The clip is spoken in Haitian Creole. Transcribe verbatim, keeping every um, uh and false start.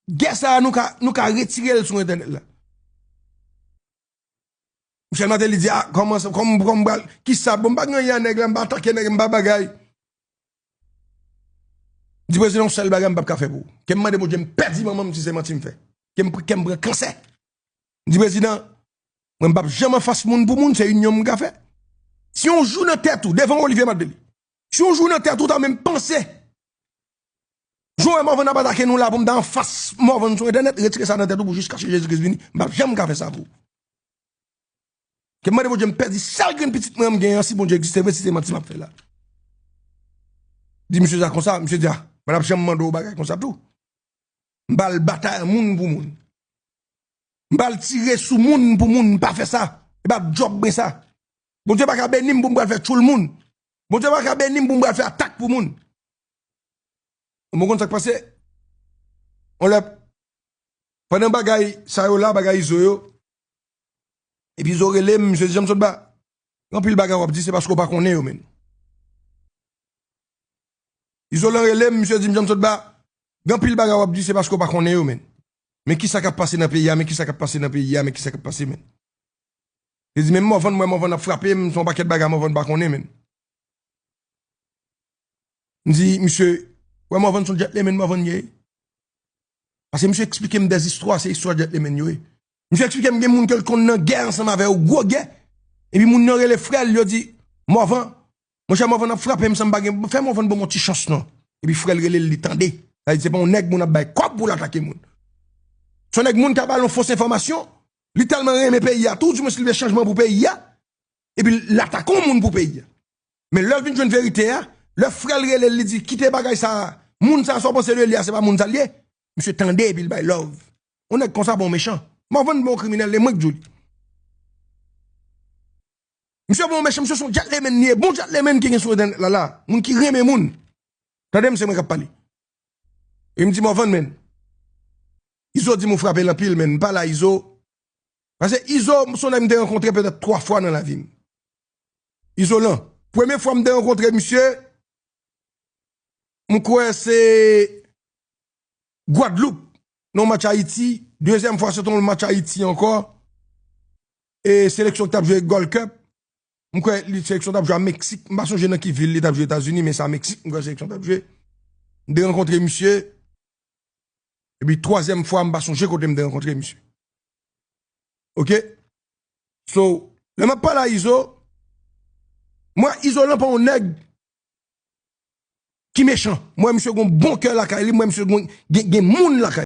Gè sa a, nou ka, nou ka retire l sou entènèt la. Michel Martelly di, a, kòman, kòman, kòman m pral, kisa, bon, m pa gen anyen a nèg la, m pa atake nèg, m pa bagay. M di, prezidan, yon sèl bagay m p ap ka fè pou ou. Ke m mande Bondye, m pèdi manman m si se manti m fè. Ke m, ke m pran kansè. M di, prezidan, mwen m p ap janm anfas moun pou moun, se inyon m ka fè. Si yon jou nan tèt ou, devan Olivier Martelly, si yon jou nan tèt ou ta menm panse, jan w wè Morvan ap atake nou la pou m ta anfas Morvan sou entènèt, retire sa nan tèt ou pou jiskaske Jezi Kris vini. M p ap janm ka fè sa pou ou. Ke m mande Bondye m pèdi sèl grenn pitit mwen an m genyen an, si Bondye egziste vre, si se manti m ap fè la. Di misye sa konsa, misye di, a, mwen ap janm mande w bagay konsa tou. M pa al batay moun pou moun. M pa al tire sou moun pou moun, m pa fè sa. E pa djòb mwen sa. Bondye pa ka beni m pou m pral fè tchoul moun. Bondye pa ka beni m pou m pral fè atak pou moun. Ou konn sa k pase? On lè, pandan bagay sa yo la, bagay Izo yo, epi Izo rele m, misye di, Janm Sotba, gen anpil bagay w ap di, se paske w pa konnen yo, menn. Izolan rele m, misye di m, Janm Sotba, gen anpil bagay w ap di, se paske w pa konnen yo, menn. Men kisa k ap pase nan peyi a, men kisa k ap pase nan peyi a, men kisa k ap pase, menn. Li di, men Morvan, mwen, Morvan ap frape m, se yon pakèt bagay Morvan pa konnen, menn. M di, misye, wè Morvan se yon gentleman, Morvan ye. Paske misye eksplike m dèzistwa, se istwa gentleman yo ye. Misye eksplike m gen moun ke l konn nan gè ansanm avè yo, gwo gè. Epi moun nan rele frè l, yo di, Morvan, monchè, Morvan ap frape m san m pa gen, fè Morvan ban m yon ti chans non. Epi frè l rele l, li tande. Sa vle di se pa yon nèg moun ap bay kòb pou l atake moun. Se yon nèg moun k ap ba l yon fos enfòmasyon, li tèlman renmen peyi a tou, di mwens li vle chanjman pou peyi a, epi l atake yon moun pou peyi a. Men lè l vin jwenn verite a, lè frè l rele l, li di, kite bagay sa a, moun sa a, sa w panse de li a, se pa moun sa l ye. Misye tande epi l bay love. Yon nèg konsa bon mechan. Morvan bon kriminèl, e mwen k di w li. Misye bon mechan, misye se yon gentleman li ye, bon gentleman ki gen sou entènèt la la. Moun ki renmen moun. Tande m, se mwen k ap pale. E m di Morvan, menn. Izo di m ou frape l anpil, menn. M pa la, Izo. Paske Izo, se yon nèg m te rankontre petèt twa fwa nan lavi m. Izolan. Premye fwa m te rankontre misye, m kwè se Gwadloup, nan yon match Ayiti. Dezyèm fwa, se te yon match Ayiti ankò. E seleksyon ki t ap jwe Gold Cup. M kwè li, seleksyon t ap jwe a Meksik. M pa sonje nan ki vil li t ap jwe Etazini, men se a Meksik, m kwè seleksyon t ap jwe. M te rankontre misye. Epi twazyèm fwa, m pa sonje kote m te rankontre misye. Oke? So, lè m ap pale a Izo, mwen, Izolan pa yon nèg ki mechan. Mwen, misye gon bon kè lakay li, mwen, misye gon, gen, gen moun lakay.